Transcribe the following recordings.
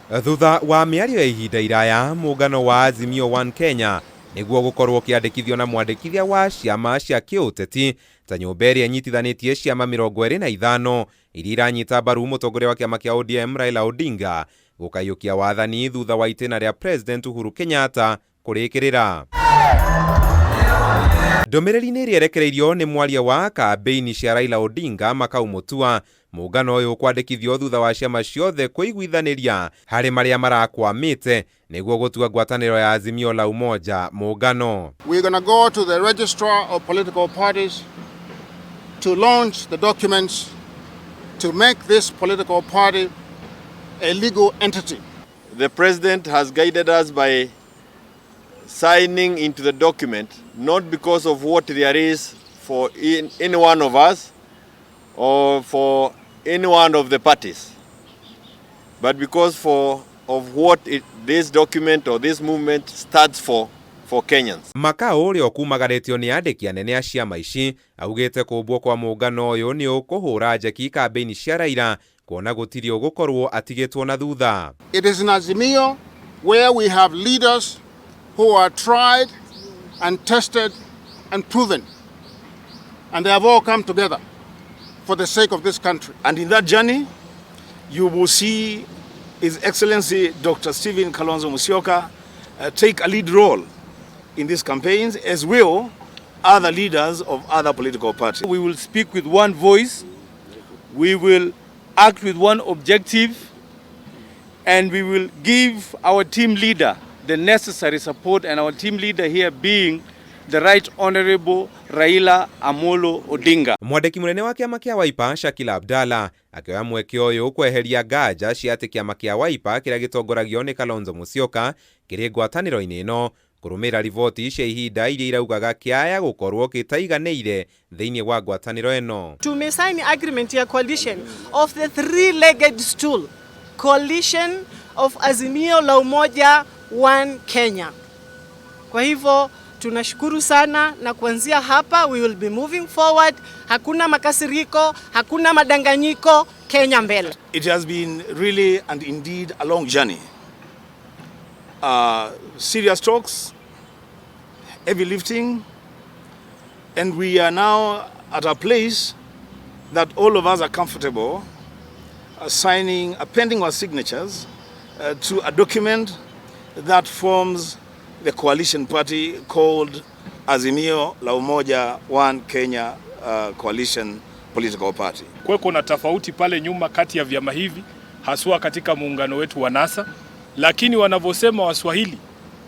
Thutha wa mĩario ya ihinda iraya, mũngano wa Azimio One Kenya nĩguo gũkorwo ũkĩandĩkithio na mwandĩkithia wa ciama cia kĩũteti ta nyũmba ĩrĩa ĩnyitithanĩtie ciama 25 iria iranyita mbaru mũtongoria wa kĩama kĩa ODM Raila Odinga gũkaiyũkia wathani thutha wa itĩna rĩa President Uhuru Kenyatta kũrĩkĩrĩra. Ndũmĩrĩri-inĩ ĩrĩa ĩrekereirio nĩ mwaria wa kambĩini cia Raila Odinga, Makau Mutua, mũngano ũyũ ũkwandĩkithio thutha wa ciama ciothe kũiguithanĩria harĩ marĩa marakwamĩte nĩguo gũtua ngwatanĩro ya Azimio la Umoja mũngano. We're going to go to the registrar of political parties to launch the documents to make this political party a legal entity. The president has guided us by signing into the document, not because of what there is for any one of us or for any one of the parties, but because of what this document or this movement stands for Kenyans. Makau ũrĩa ũkumagarĩtio nĩ andĩki anene a ciama ici augĩte kũmbwo kwa mũngano ũyũ nĩ ũkũhũra njeki kambĩini cia Raila kuona gũtirĩ ũgũkorwo atigĩtwo na thutha. It is in Azimio where we have leaders who are tried and tested and proven, and they have all come together for the sake of this country. And in that journey, you will see His Excellency Dr. Stephen Kalonzo Musyoka take a lead role in these campaigns, as will other leaders of other political parties. We will speak with one voice, we will act with one objective, and we will give our team leader the necessary support, and our team leader here being the Right Honorable Raila Amolo Odinga. Mwandĩki mũnene wa kĩama kĩa Wiper, Shakila Abdalla, akĩoya mweke ũyũ kweheria nganja cia atĩ kĩama kĩa Wiper kĩrĩa gĩtongoragio nĩ Kalonzo Musyoka kĩrĩ ngwatanĩro-inĩ ĩno kũrũmĩrĩra riboti cia ihinda iria iraugaga kĩaya gũkorwo gĩtaiganĩire thĩinĩ wa ngwatanĩro ĩno. Tumesaini agreement ya coalition of the three-legged stool, coalition of Azimio la Umoja One Kenya. Kwa hivyo tunashukuru sana, na kuanzia hapa we will be moving forward. Hakuna makasiriko, hakuna madanganyiko, Kenya mbele. It has been really and indeed a long journey. Serious talks, heavy lifting, and we are now at a place that all of us are comfortable signing, appending our signatures to a document that forms the coalition party called Azimio la Umoja One Kenya Coalition Political Party. Kuweko na tofauti pale nyuma kati ya vyama hivi, haswa katika muungano wetu wa NASA, lakini wanavyosema Waswahili,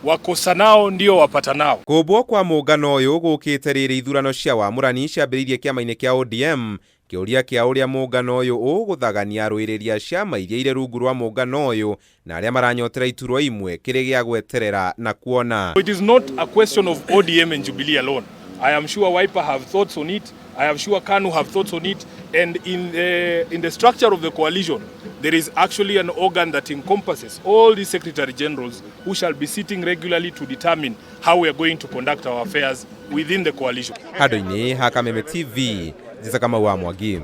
wakosanao ndio wapatanao. Kũmbwo kwa mũngano ũyũ gũkĩte rĩrĩ ithurano cia wamũrani ciambĩrĩirie kĩama-inĩ kĩa ODM. Kĩũria kĩa ũrĩa mũngano ũyũ ũgũthagania arũĩrĩri a ciama iria irĩ rungu rwa mũngano ũyũ na arĩa maranyotera iturwa imwe kĩrĩ gĩa gweterera na kuona. It is not a question of ODM and Jubilee alone. I am sure Wiper have thoughts on it. I am sure KANU have thoughts on it. And in the structure of the coalition, there is actually an organ that encompasses all these secretary generals who shall be sitting regularly to determine how we are going to conduct our affairs within the coalition. Handũ-inĩ ha Kameme TV, Njica Kamau wa Mwangi.